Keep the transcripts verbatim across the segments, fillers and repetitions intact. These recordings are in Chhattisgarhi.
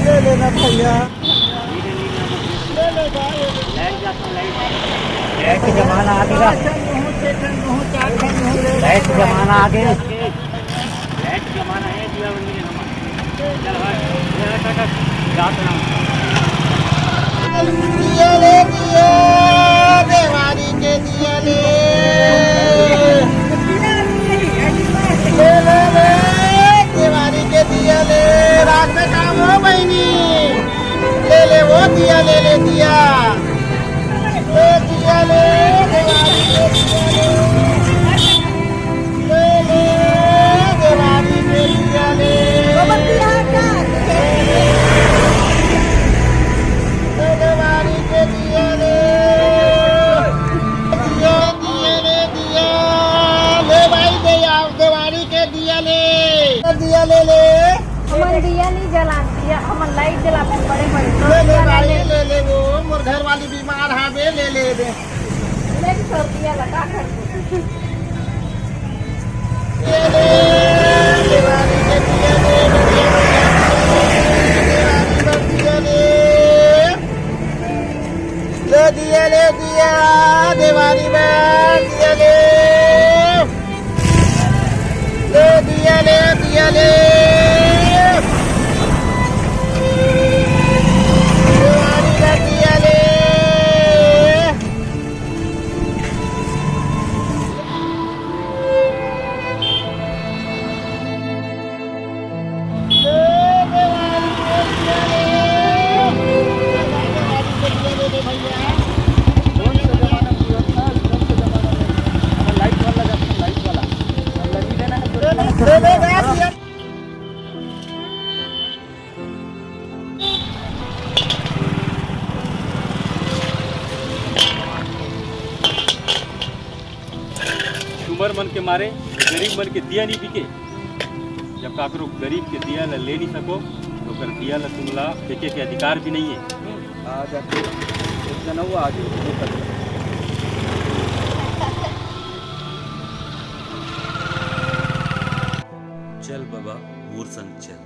ले लेना भैया, ले ले भाई। लाइट के जमाना आ गया। लाइट के जमाना आ गया। लाइट के जमाना है, दिया बन गया हमारा। चल भाई, ये रहा काका, जात रहा हूँ। दिया ले दिया, देवारी के दिया ले। ले ले ले, देवारी के दिया ले। रात में काम हो बहिनी। ले ले वो दिया, ले ले दिया। ले दिया ले, देवारी के दिया ले। ले ले, देवारी के दिया ले। ले देवारी के दिया ले। दिया, दिया ले, दिया। ले भाई, दे यार, देवारी के दिया ले। दिया ले ले। हमन दिया नहीं जलान, दिया, हमन लाइट जलाते बड़े बड़े। ले ले भाई, ले ले वो, मोर घर वाली बीमार हावे, ले ले दे। ले भी सौ दिया लगा कर। ले दिया, ले दिया, देवारी में दिया ले। ले दिया, ले दिया, ले। देवारी में दिया ले। छूमर मन के मारे गरीब मन के दिया नहीं बिके। जब काकरो गरीब के दिया ला ले नहीं सको, तो ओकर दिया ला तुम ला फेंके के अधिकार भी नहीं है। आज आके एक जना हुआ, आज ये कर। चल बाबा, मोर संग चल।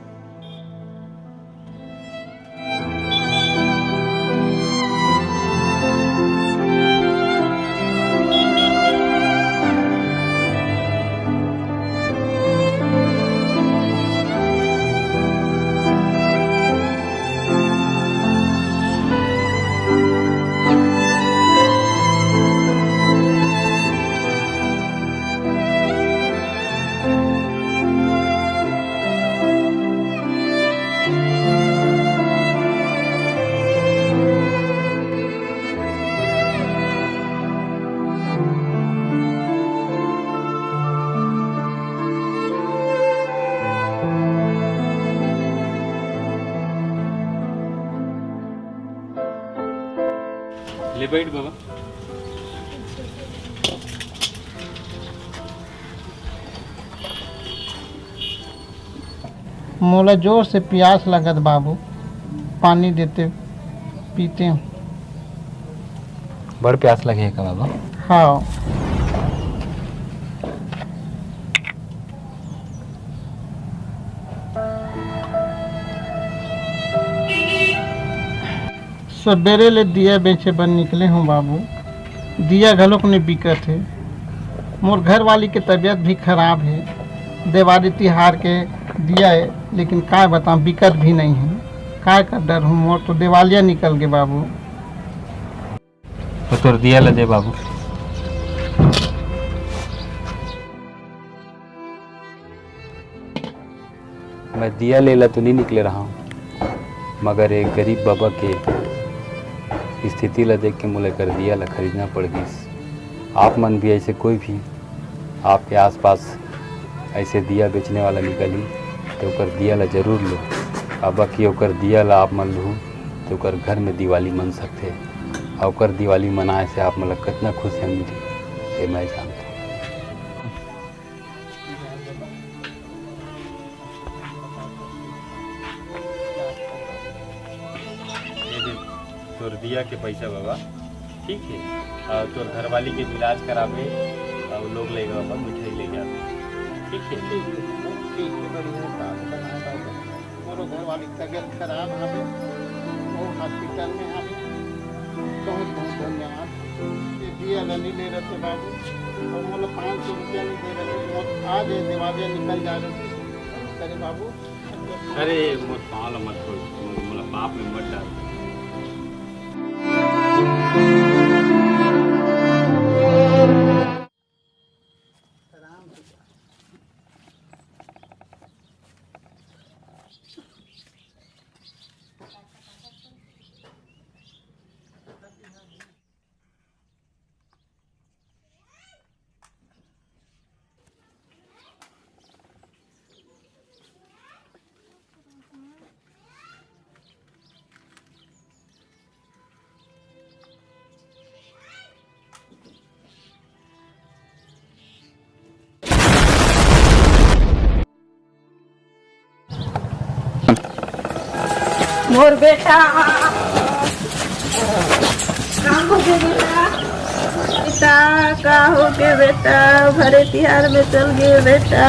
ले बैठ बाबा। मोला जोर से प्यास लगत बाबू, पानी देते पीते। बड़ प्यास लगे हे का बाबा? हाँ। सबेरे ले दिया बेचे बर निकले हूँ बाबू, दिया घलोक नइ बिकत हे। मोर घरवाली के तबीयत भी खराब हे। देवारी तिहार के दिया हे, लेकिन काय बताऊँ, बिकत भी नइ हे। काय कर डरहूँ, मोर तो देवालिया निकल गे बाबू। तो तोर दिया ल दे बाबू। मैं दिया ले ला तो नहीं निकले रहा हूँ, मगर एक गरीब बाबा के स्थिति ला देख के मोला एकर दिया ला खरीदना पड़ गिस। आप मन भी ऐसे कोई भी आपके आसपास ऐसे दिया बेचने वाला निकलही, तो ओकर दिया ला जरूर लो। अब कि ओकर दिया ला आप मन लूहू, तो ओकर घर में दिवाली मन सकथे। अउ ओकर दिवाली मनाए से आप मन ला कितना खुशियाँ मिलही, ये मैं जानता हूँ। ये दे तोर दिया के पैसा बाबा, ठीक है? और तोर घरवाली के इलाज कराबे, और लोग लेगा बाबा मिठाई ले जाबे, ठीक है? ठीक है, ठीक है, बढ़िया है, काम करना है, काम करना है। तबियत खराब हवे, वो हॉस्पिटल में हवे। बहुत बहुत धन्यवाद। ये दिया ला नहीं ले रहते बाबू, और मोला पाँच सौ रुपया नहीं दे रहे, मोर आज ये दिवालिया निकल जा रही। अरे बाबू, अरे मोर पाँव ला मत छोड़, मोला पाप में मत डाल। मोर बेटा, का होगे बेटा? बेटा, का होगे बेटा? भरे तिहार में चल गे बेटा।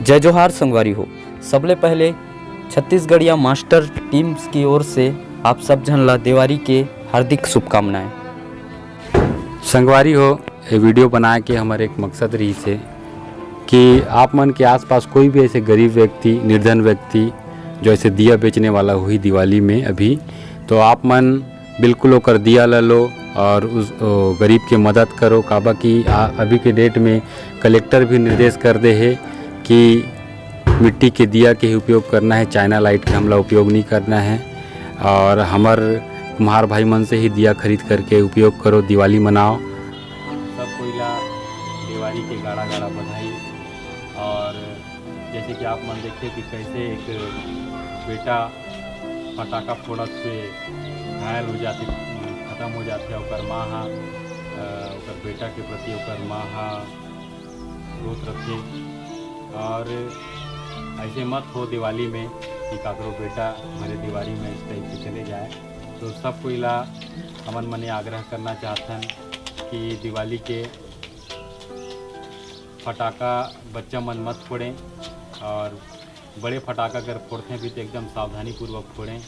जय जोहार संगवारी हो। सबले पहले छत्तीसगढ़िया मास्टर टीम्स की ओर से आप सब झन ला देवारी के हार्दिक शुभकामनाएं। संगवारी हो, ये वीडियो बनाए के हमर एक मकसद रहिस हे कि आप मन के आसपास कोई भी ऐसे गरीब व्यक्ति, निर्धन व्यक्ति, जो ऐसे दिया बेचने वाला होही दिवाली में अभी, तो आप मन बिल्कुल ओकर दिया ला लो और उस, ओ, गरीब के मदद करो। काबर कि आ, अभी के डेट में कलेक्टर भी निर्देश कर दे हे कि मिट्टी के दिया के ही उपयोग करना है, चाइना लाइट के हमला उपयोग नहीं करना है। और हमर कुम्हार भाई मन से ही दिया खरीद करके उपयोग करो, दिवाली मनाओ। सब कोई ला देवारी के गाड़ा गाड़ा बधाई। और जैसे कि आप मन देखिए कि कैसे एक बेटा फटाका फोड़त से घायल हो जाथे, खत्म हो जाथे, ओकर माँ हा, अ, ओकर बेटा के प्रति ओकर माँ हा रोत रथे। और ऐसे मत हो दिवाली में कि काकरो बेटा भरे दिवाली में इस टाइप से चले जाए। तो सब कोई ला हमन मन ये आग्रह करना चाहथन कि दिवाली के फटाका बच्चा मन मत फोड़ें, और बड़े फटाका अगर फोड़ते हैं भी तो एकदम सावधानी पूर्वक फोड़ें,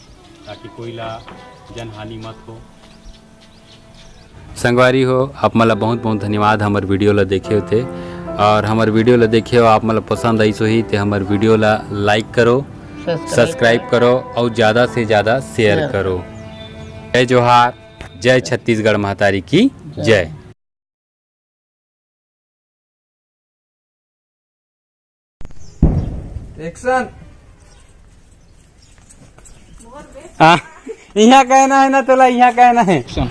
ताकि कोई ला जनहानि मत हो। संगवारी हो, आप मन ला बहुत बहुत धन्यवाद हमर वीडियो ला देखे होते, और हमर वीडियो ला देखे हो, आप मन ला पसंद आइस होही ते हमर वीडियो ला लाइक करो, सब्सक्राइब सब्सक्राइब करो और ज़्यादा से ज़्यादा शेयर शेयर करो। जय जोहार, जय छत्तीसगढ़ महतारी की जय। एक्शन। हाँ, यहाँ कहना है ना तोला, यहाँ कहना है। एक्शन।